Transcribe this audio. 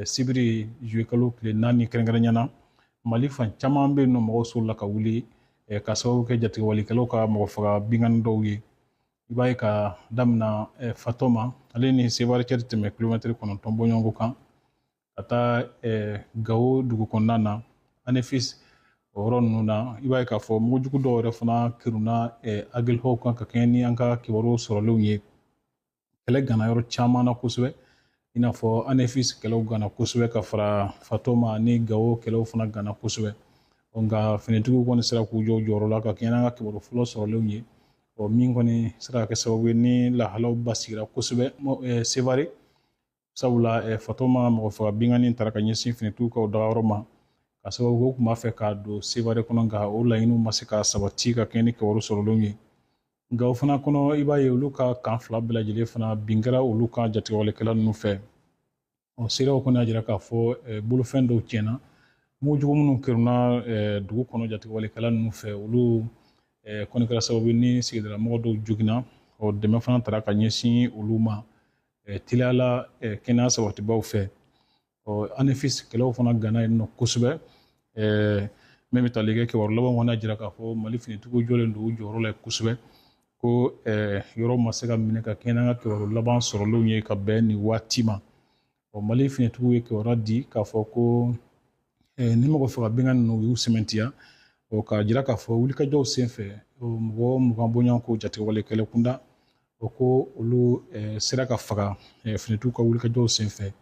Sibiri juillet kalo tile 4 kɛrɛnkɛrɛnya na, Mali fan caman bɛ yen nɔ, mɔgɔw solila ka wuli ka sababu kɛ jatigɛwalekɛlaw ka mɔgɔ faga binkanni dɔw ye. I b'a ye ka damina Fatoma, ale ni Sevare cɛ tɛmɛ kilomɛtiri 9 bɔɲɔgɔnko kan, ka taa Gawo dugu kɔnɔna na, Anefis o yɔrɔ ninnu na. I b'a ye k'a fɔ mugujugu dɔw yɛrɛ fana kerunna Aguelhok kan ka kɛɲɛ ni an ka kibaruyaw sɔrɔlenw ye. Kɛlɛ gana yɔrɔ caman na kosɛbɛ, i n'a fɔ Anefis kɛlɛw gana kosɛbɛ, ka fara Fatoma ni Gawo kɛlɛw fana gana kosɛbɛ. Nka finitigiw kɔni sera k'u jɔ u jɔyɔrɔ la ka kɛɲɛ n'an ka kibaru fɔlɔ sɔrɔlenw ye. Ɔ min kɔni sera ka kɛ sababu ye ni lahalaw basigira kosɛbɛ Sevare, sabula Fatoma mɔgɔ faga binkanni taara ka ɲɛsin finitigiw ka o dagayɔrɔ ma, ka sababu kɛ u tun b'a fɛ k'a don Sevare kɔnɔ, nka o laɲiniw ma se ka sabati ka kɛɲɛ ni kibaru sɔrɔlenw ye. Nka o fana kɔnɔ, i b'a ye olu ka kan 2 bɛɛ lajɛlen fana bin kɛra olu kan jatigɛwalekɛla ninnu fɛ. Ɔ seerew kɔni y'a jira k'a fɔ bolofɛn dɔw tiɲɛna, mugujugu minnu kerunna dugu kɔnɔ jatigɛwalekɛla ninnu fɛ, olu kɔni kɛra sababu ye ni sigidalamɔgɔ dɔw joginna. Ɔ dɛmɛ fana taara ka ɲɛsin olu ma teliyala kɛnɛya sabatibaw fɛ. Ɔ Anefis kɛlɛw fana gana yen nɔ kosɛbɛ. Min bɛ tali kɛ kibaru laban kɔni y'a jira k'a fɔ Mali finitigiw jɔlen don u jɔyɔrɔ la kosɛbɛ, ko yɔrɔ ma se ka minɛ ka kɛɲɛ n'an ka kibaru laban sɔrɔlenw ye ka bɛn nin waati ma. Ɔ Mali finitigiw ye kibaruya di k'a fɔ ko ni mɔgɔ faga binkanni ninnu, u y'u sɛmɛntiya, ɔ k'a jira k'a fɔ wulikajɔw senfɛ, mɔgɔ 20 bɔɲɔgɔnko jatigɛwalekɛlɛ kunda, o ko olu sera ka faga finitigiw ka wulikajɔw senfɛ.